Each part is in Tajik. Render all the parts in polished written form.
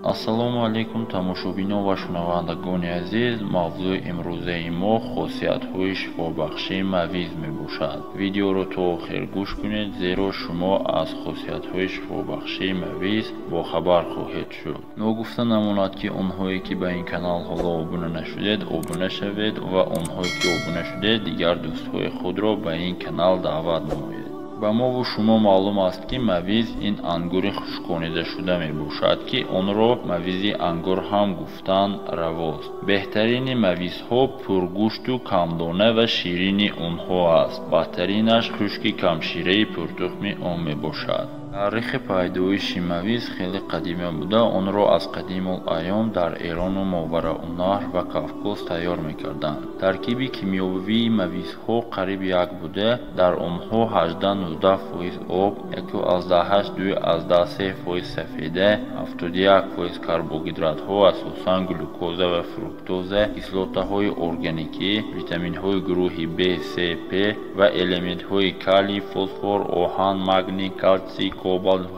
Ассалому алайкум тамошобинон ва шунавандагони азиз. Мавзӯи имрӯзаи мо хосиятҳои шифобахшии мавиз мебошад. Видеоро то охир гӯш кунед, зеро шумо аз хосиятҳои шифобахшии мавиз бохабар хоҳед шуд. Ногуфта намонад, ки онҳое ки ба ин канал ҳоло обуна нашудед, обуна шавед ва онҳое ки обуна шудед, дигар дӯстҳои худро ба ин канал даъват намоед. Ба мову шумо маълум аст, ки мавиз ин ангури хушконидашуда мебошад, ки онро мавизи ангур ҳам гуфтан равост. Беҳтарини мавизҳо пургӯшту камдона ва ширини онҳо аст. Бадтаринаш хушки камшираи пуртухми он мебошад. Таърихи пайдоиши мавиз хеле қадима буда, онро аз қадимул айём дар Эрону Моварауннаҳр ва Кавкоз тайёр мекарданд. Таркиби кимиёвии мавизҳо қариб як буда, дар онҳо 18-19% об, 1,8-2,3% сафеда, 71% карбогидратҳо, асосан глюкоза ва фруктоза, кислотаҳои органикӣ, витаминҳои гурӯҳи Б, С, П ва элементҳои калий, фосфор, оҳан, магний, калсий, кобалт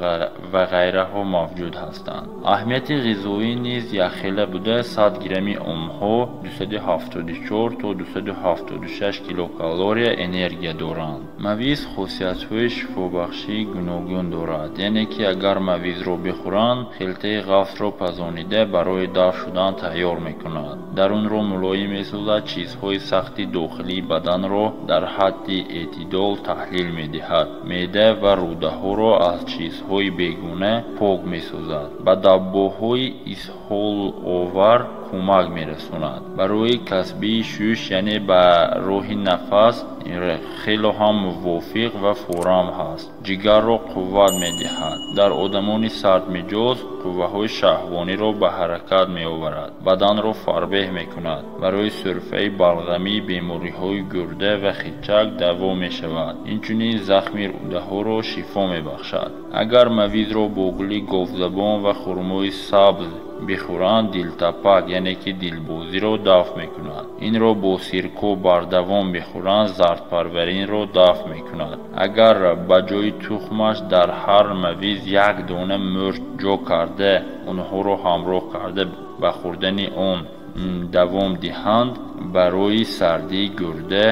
ва ғайраҳо мавҷуд ҳастанд. Аҳамияти ғизоӣ низ якхела буда, 100 грамми онҳо 274 то 276 килокалория энергия доранд. Мавиз хосиятҳои шифобахшии гуногун дорад, яъне ки агар мавизро бихӯранд, хилтаи ғафсро пазонида барои дафт шудан тайёр мекунад. Дарунро мулоим месозад, чизҳои сахти дохилии баданро дар ҳадди эътидол таҳлил медиҳад, меъда ва рӯдаҳоро аз чизҳои бегона пок месозад, ба даббоҳои исҳоловар кӯмак мерасонад. Барои касбии шӯш, яъне ба роҳи нафас, хело ҳам мувофиқ ва форам ҳаст. Ҷигарро қувват медиҳад. Дар одамони сардмиҷоз қувваҳои шаҳвониро ба ҳаракат меоварад, баданро фарбеҳ мекунад. Барои сӯрфаи балғамӣ, бемориҳои гурда ва хичак даво мешавад. Инчунин захми рӯдаҳоро шифо мебахшад. Агар мавизро бо гули говзабон ва хурмои сабз бихӯранд, дилтапак, яъне ки дилбозиро дафт мекунад. Инро бо сирко бардавом бихӯранд, зардпарваринро дафт мекунад. Агар ба ҷои тухмаш дар ҳар мавиз як дона мӯрч ҷо карда, онҳоро ҳамроҳ карда ба хӯрдани он давом диҳанд, барои сардии гурда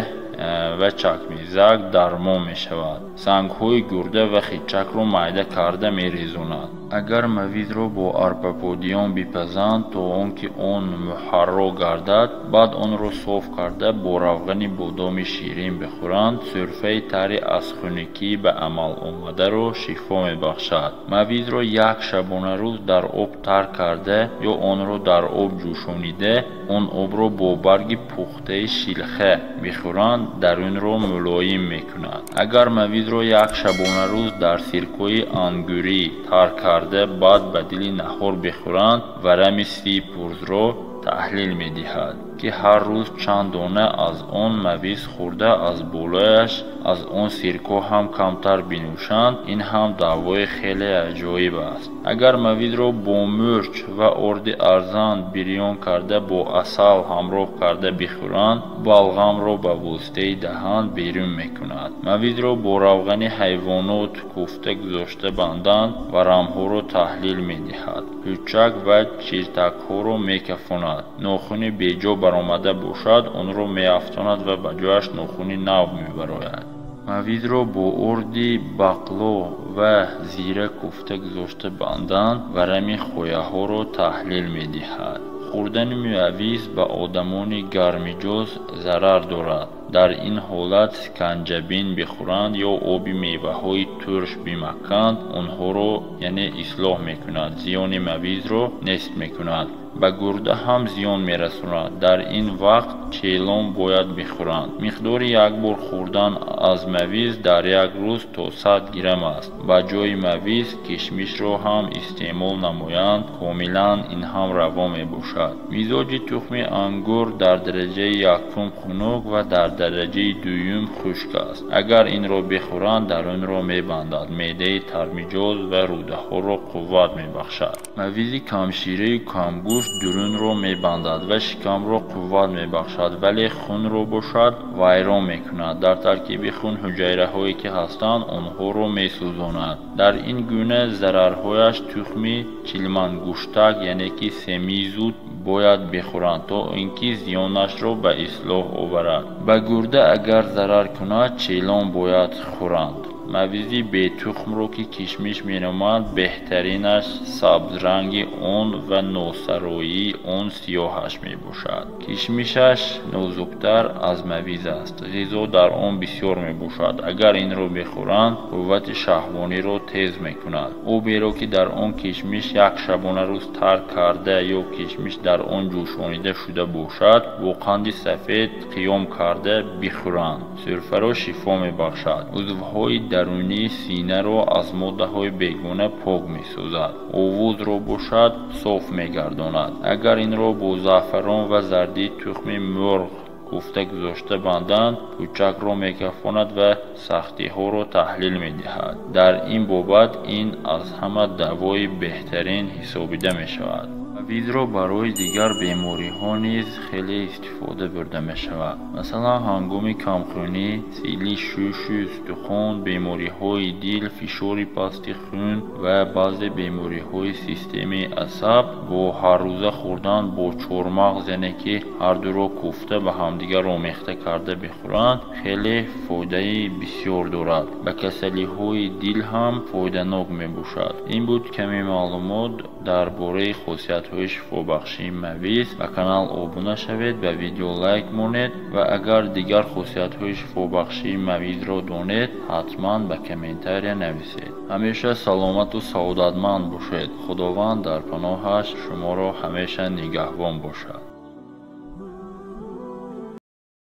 ва чакмезак дармон мешавад. Сангҳои гурда ва хичакро майда карда мерезонад. Агар мавизро бо арпаподиён бипазанд, то он ки он муҳарро гардад, баъд онро соф карда бо равғани бодоми ширин бихӯранд, сӯрфаи тари аз хунукӣ ба амал омадаро шифо мебахшад. Мавизро як шабонарӯз дар об тар карда ё онро дар об ҷӯшонида, он обро бо барги пухтаи шилха бихӯранд, дарунро мулоим мекунад. Агар мавизро як шабонарӯз дар сиркои ангурӣ тар карда, баъд ба дили наҳор бихӯранд, варами сипурзро таҳлил медиҳад, ки ҳар рӯз чанд дона аз он мавиз хӯрда, аз болояш аз он сирко ҳам камтар бинӯшанд, ин ҳам давои хеле аҷоиб аст. Агар мавизро бо мӯрч ва орди арзан бирён карда бо асал ҳамроҳ карда бихӯранд, балғамро ба воситаи даҳан берун мекунад. Мавизро бо равғани ҳайвонот кӯфта гузошта банданд, варамҳоро таҳлил медиҳад, пӯчак ва чиртакҳоро мекафонад. Нохуни беҷо баромада бошад, онро меафтонад ва ба ҷояш нохуни нав мебарояд. Мавизро бо орди бақло ва зира кӯфта гузошта банданд, варами хояҳоро таҳлил медиҳад. Хӯрдани мавиз ба одамони гармиҷоз зарар дорад. Дар ин ҳолат сканҷабин бихӯранд ё оби меваҳои турш бимаканд, онҳоро яъне ислоҳ мекунад, зиёни мавизро нест мекунад. Ба гурда ҳам зиён мерасонад. Дар ин вақт челон бояд бихӯранд. Миқдори як бор хӯрдан аз мавиз дар як рӯз то 100 грамм аст. Ба ҷои мавиз кишмишро ҳам истеъмол намоянд, комилан ин ҳам раво мебошад. Мизоҷи тухми ангур дар дараҷаи якум хунук ва дар дараҷаи дуюм хушк аст. Агар инро бихӯранд, дарунро мебандад, меъдаи тармиҷоз ва рӯдаҳоро қувват мебахшад. Мавизи камшираю камгӯшт Гӯшт дурунро мебандад ва шикамро қувват мебахшад, вале хунро бошад вайрон мекунад. Дар таркиби хун ҳуҷайраҳое ки ҳастанд, онҳоро месӯзонад. Дар ин гуна зарарҳояш тухми чилмангӯштак, яъне ки семизуд бояд бихӯранд, то ин ки зиёнашро ба ислоҳ оварад. Ба гурда агар зарар кунад, челон бояд хӯранд. Мавизи бетухмро ки кишмиш меноманд, беҳтаринаш сабзранги он ва носароии он сиёҳаш мебошад. Кишмишаш нозуктар аз мавиз аст. Ғизо дар он бисёр мебошад. Агар инро бихӯранд, қуввати шаҳвониро тез мекунад. Оберо ки дар он кишмиш як шабонарӯз тар карда ё кишмиш дар он ҷӯшонида шуда бошад, бо қанди сафед қиём карда бихӯранд. Сӯрфаро шифо мебахшад. Узвҳои дарунии синаро аз моддаҳои бегона пок месозад. Овозро бошад соф мегардонад. Агар инро бо заъфарон ва зардии тухми мурғ куфта гузошта банданд, пӯчакро мекафонад ва сахтиҳоро таҳлил медиҳад. Дар ин бобат ин аз ҳама давои беҳтарин ҳисобида мешавад. Мавизро барои дигар бемориҳо низ хеле истифода бурда мешавад. Масалан, ҳангоми камхунӣ, сили шушу устухон, бемориҳои дил, фишори пасти хун ва баъзе бемориҳои системаи асаб бо ҳаррӯза хӯрдан бо чормағз, яъне ки ҳардуро куфта ба ҳамдигар омехта карда бихӯранд, хеле фоидаи бисёр дорад. Ба касалиҳои дил ҳам фоиданок мебошад. Ин буд каме маълумот дар бораи хосиятҳои шифобахшии мавиз. Ба канал обуна шавед, ба видео лайк монед ва агар дигар хосиятҳои шифобахшии мавизро донед, ҳатман ба комментария нависед. Ҳамеша саломату саодатманд бошед. Худованд дар паноҳаш шуморо ҳамеша нигаҳбон бошад.